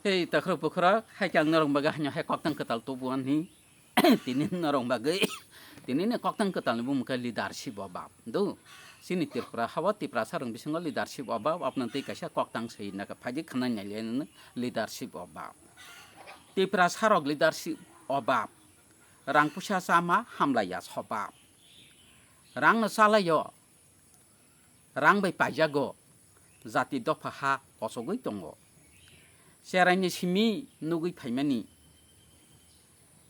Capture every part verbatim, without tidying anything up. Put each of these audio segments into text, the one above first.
Tei takhro bukhro, hai khe ang norok bagwi haino hai koktang kwtal tubu ani. Tini norok bagwi, tini ni koktang kwtal ni bumung khe leadership o bab. Do, chini Tripura hao Tiprasa rok bisingo leadership o bab, apno tei kaisa koktang soi na khe phaidi khna nai le leadership o bab. Tiprasa rok leadership o bab. Rang puisa chama hamlaiya so bab. Rang no chalaio, rang bai paijago, jati dopha ha kochogwi tongo. Cheraini simi nugwi phaimani,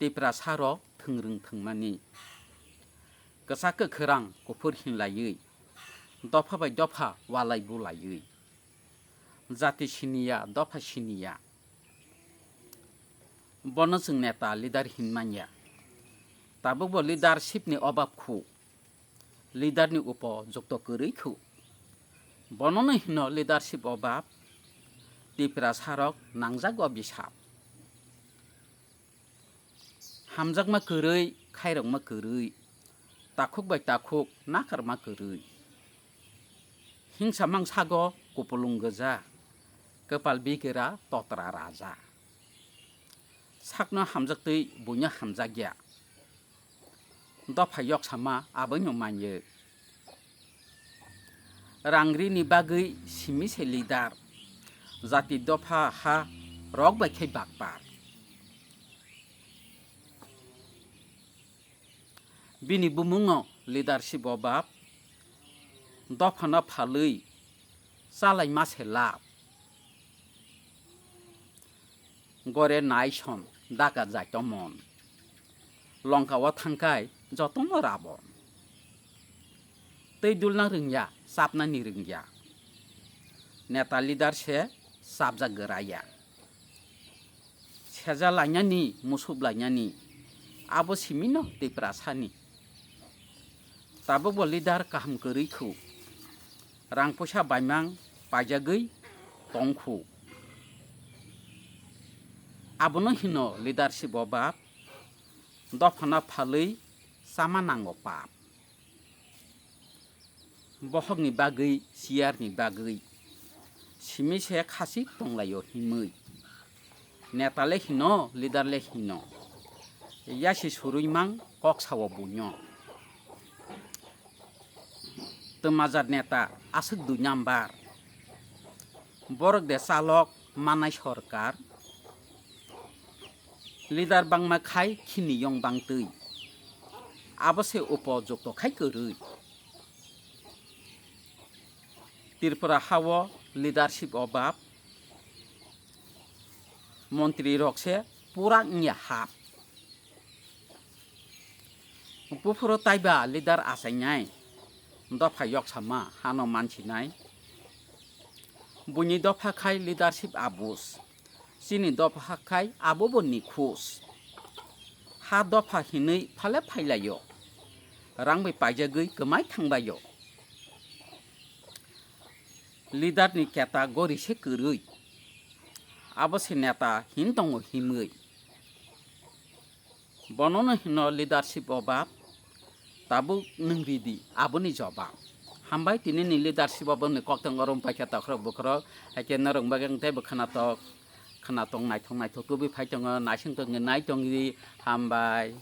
Tiprasa rok thwngrwng thwngmani. Kwchak kwkhwrang kuphur hinlaiwi, dopha bai dopha walai bulaiwi. Jati siniya, dopha siniya. Bono chwng neta leader hinmanya. Tabukbo leadership ni obab khu. Leader ni upo jukto kwrwi khu. Bonono hino leadership obab. Tiprasa rok nangjago bisap. Hamjakma kwrwi, khairokma kwrwi. Takhuk bai takhuk nakarma kwrwi. Hingsa mangsago kupulung gwja. Kwpal bigira totra raja. Sakno hamjaktwi buino hamjakya. Dopha yoksama aboino manye. Rangrini bagwi simi se leader. Jati dopha ha rok bai khe bakpar. Bini bumungo leadership obab. Dophano phalwi chalaima se lab. Gore naison daga jaito mon. Longka o thangkai jotono rabon. Tei dulna rwngya, chapnani rwngya. Neta leader se chapjak gwraya. Seja lainani, musup lainani, abo simino Tiprasani. Tabukbo leader kaham kwrwi khu. Rang puisa baimang paijagwi tong khu. Abono hino leadership obab, dophano phalwi chama nango pap. Bohokni bagwi, chair ni bagwi. Simi se khasi tonglaio himwi. Neta le hino, leader le hino. Yasi surwi mang kok sao buino. Twmajat neta aswk dui number. Borok de chalok manai sorkar. Leader bangma khai khini yong bangtwi. Abo se upojukto khai kwrwi. Tripura hao leadership obab. Montri rok se pura wngya hap. Buphuru taiba leader achainai dopha yoksama hano mansinai. Buini dopha khai leadership abus. Chini dopha khai abobo nikhus. Ha dopha hinwi phale phailaio. Rang bai paijagwi kwmai thangbaio. Leader ni keta gori se kwrwi. Abo se neta hin tongo himwi. Bonono hino leadership obab, tabuk nwng ridi aboni jobab. Hambai tini ni leadership obabni koktwng orom paikha takhorok bukhorok, haikhe norok bagwi ang teibo khwnatok, khwnatok naithok naithok tubui phai tongo, naising tongwi nai tongdi, hambai.